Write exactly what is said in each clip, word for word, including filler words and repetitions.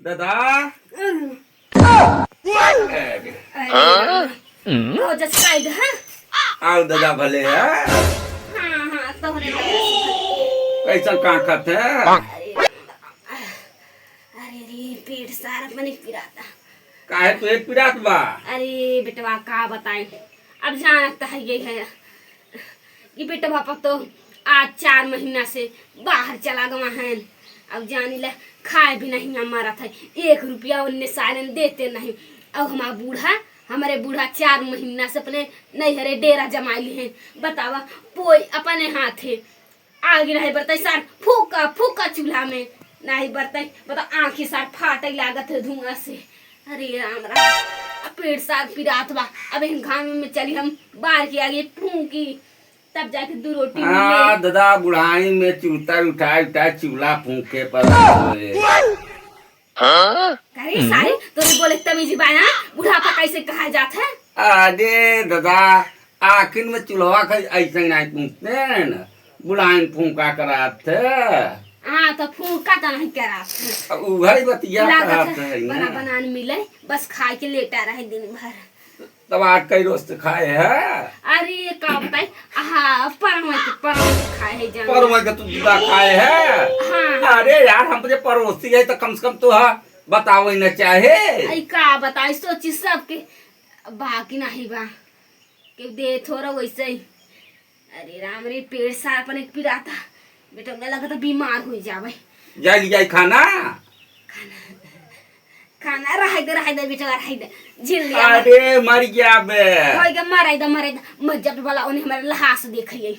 दादा। अरे, अरे, बहुत जस पाई दे, हाँ? आओ दादा भले, हाँ? हाँ, हाँ, तोहरे लगे से। कैसन कांखत है? अरे, अरे रे, पेट सारा मने पिराता। काहे पेट पिरात बा? अरे बेटवा, का बताई, अब जानत त है ये है। ई बेटवा पतोह आज चार महीना से बाहर चला गवा हैं। अब जानी ले, खाए भी नहीं मरत है, एक रुपया उनने सारन देते नहीं। अब हमार बूढ़ा, हमरे बूढ़ा चार महीना से अपने नैहरे डेरा जमाई ली हैं। बतावा, पोई अपने हाथे आगे नहीं बरतई सार, फूका फूका चूल्हा में नहीं बरतई। बता, आँखी सार फाटे लागत है धुआं से। अरे राम राम, अब पेट सार पिरात बा। अब इन घाम में चली हम बार के आगे फूकी, तब जाके दू रोटी हाँ, मिले। दादा, बुढ़ाई में चूता उठाए उठाए चूल्हा फूके पर होए। अरे सारे, तोरे बोले तमीज बा ना? बुढ़ापा कैसे कहा जात है? अरे दादा, आखिर में चूल्हा का ऐसे ही नहीं पूछते हैं ना, बुढ़ाई फूका करात है। हाँ, तो फूका तो नहीं करात है। अब उहे बतिया लागत करात है है ना। बना बनान मिले, बस खाए के लेटा रहे दिन भर। तब आज कई रोज से खाए है? अरे, का बताई, हाँ, परवा के, परवा के खाए है जान। परवा के तू दूधा खाए है? हाँ। अरे यार, हम तुझे पड़ोसी है, तो कम से कम तू, हाँ, बतावे न चाहे। आई का बताई, सोची सबके बाकी नहीं बा, के दे थोड़ा वैसे ही। अरे राम रे, पेट सार अपन एक पिराता, बेटा, हमरा लगता बीमार हो जावे। जा लिया खाना। खाना रहे दे, रहे दे बेटा, रहे दे, झेल लिया। अरे मर गया बे। होई गे, मर आई दे, मर आई दे, मर जा वाला, उन्हें हमारे लहास देख ही,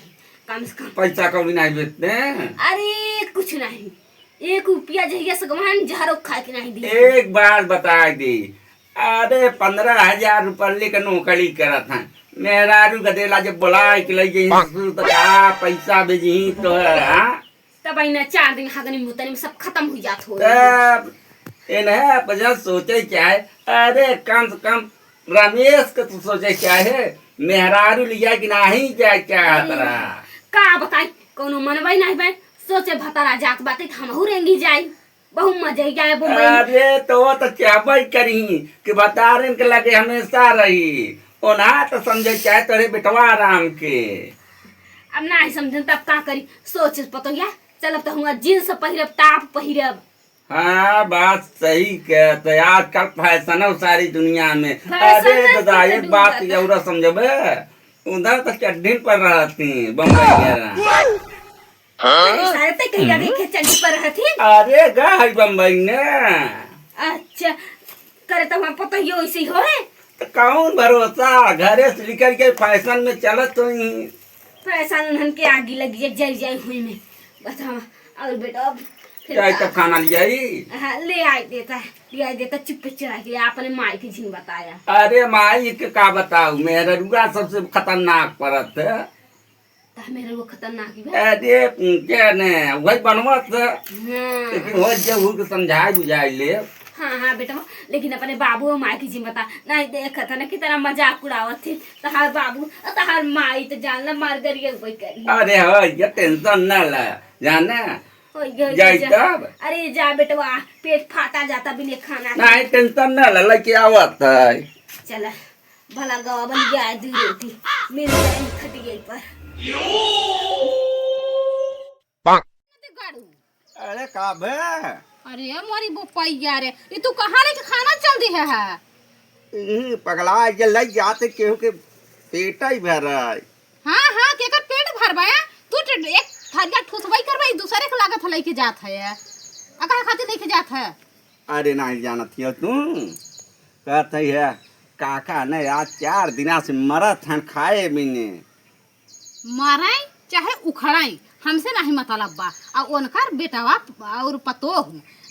कम से कम। पैसा कौड़ी नहीं बेचते हैं। अरे कुछ नहीं, एक रुपया जहिया से गवान जहरो खाए के नहीं दिए। एक बात बता दी, अरे, पन्द्रह हजार रुपये लेके नौकरी करत हैं। मेहरारू गदेला जब बोला के लई जइहीं ससुर, तो का पैसा भेजहीं तो है, हाँ? तब इन्हें चार दिन हगनी मुतनी में सब खत्म हो जात हो। तब इन्हें अपना सोचे चाहे, अरे, कम से कम रमेश के तो सोचे चाहे, मेहरारू लिया कि नहीं जाए चाहत अरे, रहा। का बताई, कोनो मनवाई नहीं बे, सोचे भतारा जात बाटे कि हमहू रेंगी जाई। बहुत मजा ही आया बम्बई में। अरे, तो वो तो चाहबे करी कि भतारन के लगे हमेशा रही। ओना तो समझे चाहे तोरे बेटवा आराम के। अब ना ही समझन, तब का करी? सोच पतो या, चलब तो हुआ जींस पहिरब, टॉप पहिरब। हाँ, बात सही कहत है। आजकल फैशन है सारी दुनिया में। फैशन अरे में दादा, कुछ एक बात डूबत है। और समझबे, उधर तो चड्ढी पर रहती बम्बई में। अरे सारे ते कहिया देखे चड्ढी पर रहती? अरे गा है बम्बई ने। अच्छा, करे तो वहाँ पता ही ऐसे ही होए। तो कौन भरोसा, घरे से निकल के फैशन में चलत तो ही। फैशन उन्हन के आगी लगी है, जल जाए हुई में। बस हम, और बेटा अब फिर जाए का? तब खाना ले आई। हाँ, ले आई देता, ले आई देता, चुप्पे चुरा के अपने माई के झिन बताया। अरे माई के का बताऊ, मेहररुआ सबसे खतरनाक परत है। ता मेहररुआ खतरनाक ही बा। अरे पूछे ने, वही बनवत है। हाँ। लेकिन हो जब हो के समझाए बुझाए ले। हाँ, हाँ, बेटवा, लेकिन अपने बाबू और माई की जिम्मत आ। नहीं देखत है ना कितना मजाक उड़ावत थे। तहार बाबू और तहार माई तो जान ला मार गरिया उबई करी। अरे हो, ये टेंशन ना ला, जाना। ओ, ये, ये जाई जा। तब? अरे जा बेटवा, पेट फाटा जाता बिने खाना के। नहीं, टेंशन ना ला, लेके आवत है। चला, भला गवा बन गया है, दू रोटी मिल जाए खटिया पर। अरे का बे? अरे मोरी बोपैया रे, ये तू कहाँ लेके खाना चल दी है, है? ई पगला के लई जाते केहू के पेट ही भर है। हाँ, हाँ, केकर पेट भरबा है? तू तो एक थरिया ठुसबई करबा, ई दूसरे के लागत है लेके जात है। आ काहे खातिर लेके जात है? अरे नहीं जानत हियो तू? कहत है, काका ने आज चार दिना से मरत हन खाए बिने। मरई चाहे उखड़ई, हमसे नहीं मतलब बा। आ उनकर बेटवा और पतोह,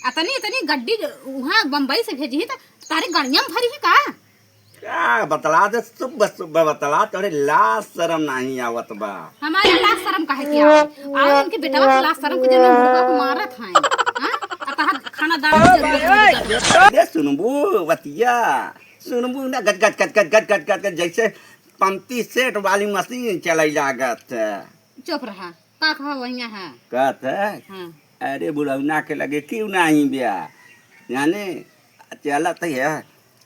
अतनी, अतनी गड्डी उहाँ बम्बई से भेजी ही, त तारे गड़िया में भरी ही का? का बतला दे, सुबह, सुबह बतला, तोरे लाज शरम नहीं आवत बा। हमारे लाज शरम काहे के आवत? और इनके बेटवा के लाज शरम के जन्म बुढ़वा को मारत हैं, हाँ? आ तहार खाना दाना से अरे सुनबू बतिया, सुनबू ना, गट, गट, गट, जैसे पंपी सेट वाली मशीन चलाई लागत है। चुप रहा, का कहा वहिया है? कहत है, हाँ। अरे बुढ़ौना के लगे क्यों नहीं ब्या? जाने, चलत है,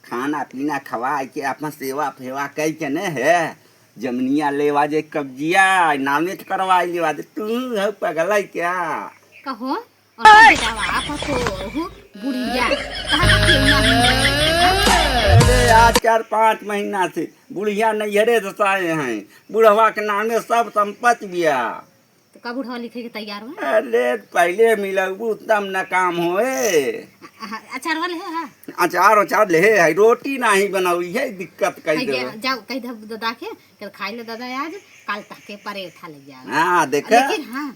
खाना पीना खवाइ के, आपन सेवा फेवा कइ के ने है, जमिनिया लेवा जे कब्जिया, नामे त करवाइ लेवा जे, तू हउ पगलाई क्या? कहो, और बेटावा, आप तो हु बुढ़िया, कहाँ का क्यों ना हूँ? अरे, आज चार पाँच महीना से बुढ़िया नैहरे दसाए हैं, बुढ़वा के नामे सब संपत्ति बिया। तो का बुढ़वा लिखे के तैयार बा? अरे, पहिले मिलबू तब न काम होए। अ-, अ-, अचार वाले है, हाँ? अचार, अचार ले है, रोटी नाही बनाऊ, ये दिक्कत कई है, देबो। जाओ, कह दे दादा के, कल खाई ले दादा आज, काल तक के परेठा ले जाओ। हाँ, देखा। लेकिन हाँ,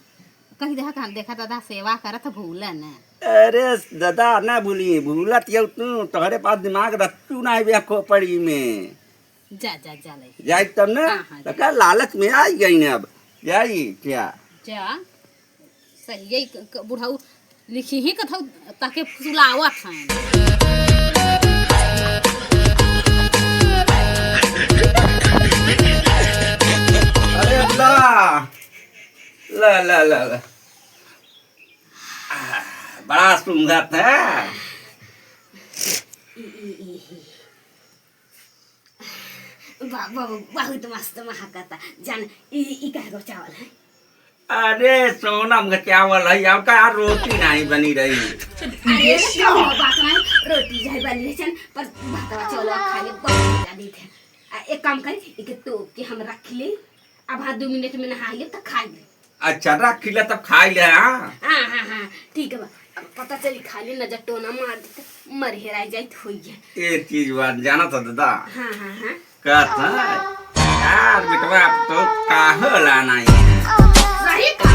कह दे, हाँ, देखा दादा, सेवा करत भूले न। अरे दादा, ना भूली, भूलत यौ तू, तोहरे पास दिमाग रच्चू नाही बे खोपड़ी में। जा, जा, जा ले। जाई तब ना? हाँ, हाँ, तो जा। का लालच में आई गई ना अब। जाई क्या? जा। सही है, क-, क-, बुढ़ऊ लिखी ही कथऊ ताके फुसुलावत हैं। अरे अल्लाह। ला, ला, ला, ला। आ, बड़ा सूंघत है। बा-, बा-, बहुत मस्त महकता। जान, ई, ई कह गो चावल है? अरे, सोनम का चावल है, अब का रोटी नाही बनी रही। अरे, कौनो बात नाही, रोटी जाए बनी रही छन, पर भातवा चावल खा ले, बहुत मजा देते हैं। आ, एक काम करी, इके तोप के हम रख ले, अब हाँ, दो मिनट में नहा ले, तो खा ले। अच्छा, रख ले तब खाई ले, हाँ? हाँ, हाँ, हाँ, ठीक है बा। अब पता चली खाली नजर टोना मार देते, मर हेराई जाइत होई है। ए चीज बात जाना था दादा। हाँ, हाँ, हाँ। कहत है, यार बेटवा, अब तो काहे लाना है? सही कहा।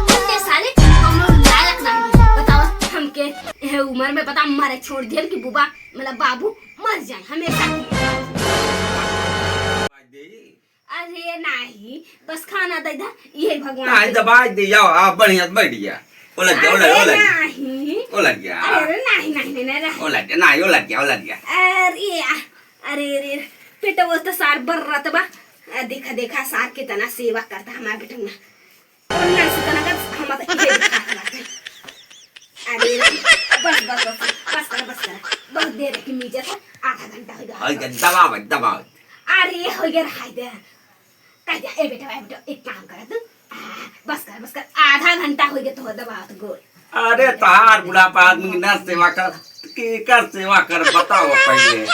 इतने साले हम लोग लायक नहीं। बताओ, हमके यह उम्र में बता मारे छोड़ दियन कि बुबा, मतलब बाबू मर जाए हमेशा के लिए। अरे नाही, बस खाना दे दा, यही भगवान नाही, के दबाई दे, जाओ, आप बढ़िया से बैठ गया। ओ लग गया, ओ लग, ओ अरे लग गया। नाही। ओ लग गया। अरे, अरे, नाही, नाही, नाही, नाही, नाही। ओ लग गया, नाही, ओ लग गया, ओ लग गया। अरे, आ, अरे, अरे, पेटवा तो सार बर्रत बा। आ, देखा, देखा, सार कितना सेवा करता हमार बेटवा। और ना सुतना का हम तो इहे दिखात बाटे। अरे राम, बस, बस, बस, बस कर, बस कर। बहुत देर की मीजत है, आधा घंटा हो गया। हो गया, दबाओ, दबाओ। अरे, हो गया, रहाई दे। कह दिया, ए बेटा, ए बेटा, एक काम कर तू। आ, बस कर, बस कर, आधा घंटा हो गया तो दबाओ तो गोल। अरे, तहार बुढ़ापा आदमी की ना सेवा कर, केकर सेवा कर, बताओ पहिले।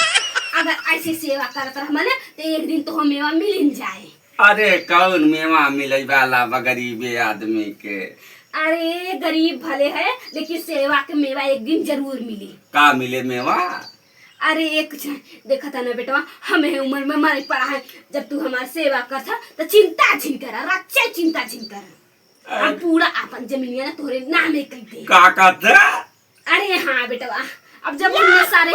अगर ऐसी सेवा करत रह मने, तो एक दिन तो मेवा मिल ही जाए। अरे, कौन मेवा मिले वाला बा गरीबे आदमी के? अरे, गरीब भले है, लेकिन सेवा के मेवा एक दिन जरूर मिली। का मिले मेवा? अरे, ये कुछ नहीं। देखा था ना बेटवा, हमें उम्र में मरे पड़ा है। जब तू हमार सेवा करता, तो चिंता झिन करा, रच्चे चिंता झिन करा। अरे। हम पूरा आपन जमीनिया ना तोहरे नामे कह दे। का कहते? अरे हाँ बेटवा, अब जब तुमने सारे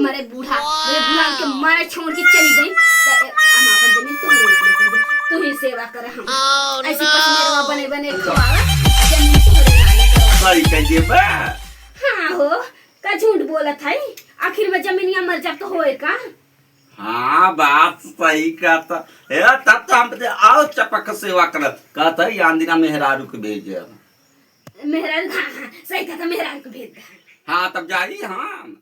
मरे बूढ़ा, मरे बूढ़ा के मारे छोड़ के चली गई, तो ए-, हम आपन जमीन तोहरे नामे कर दे। तू ही सेवा करे हम। ऐसी पसमेरवा बने बने खवावे, जमीन तोहरे नामे कर। सही कह दे बा। हाँ हो, का झूठ बोलत है? आखिर में जमीनिया मर जाब तो होए का? हाँ, बात सही कहता। ए, तब तो हम बदे आओ चपक सेवा करत। कहत है, यान दिना मेहरारू के भेज दे। मेहरारू, हाँ, हाँ, सही कहता, मेहरारू के भेज दे। हाँ, तब जाई हम।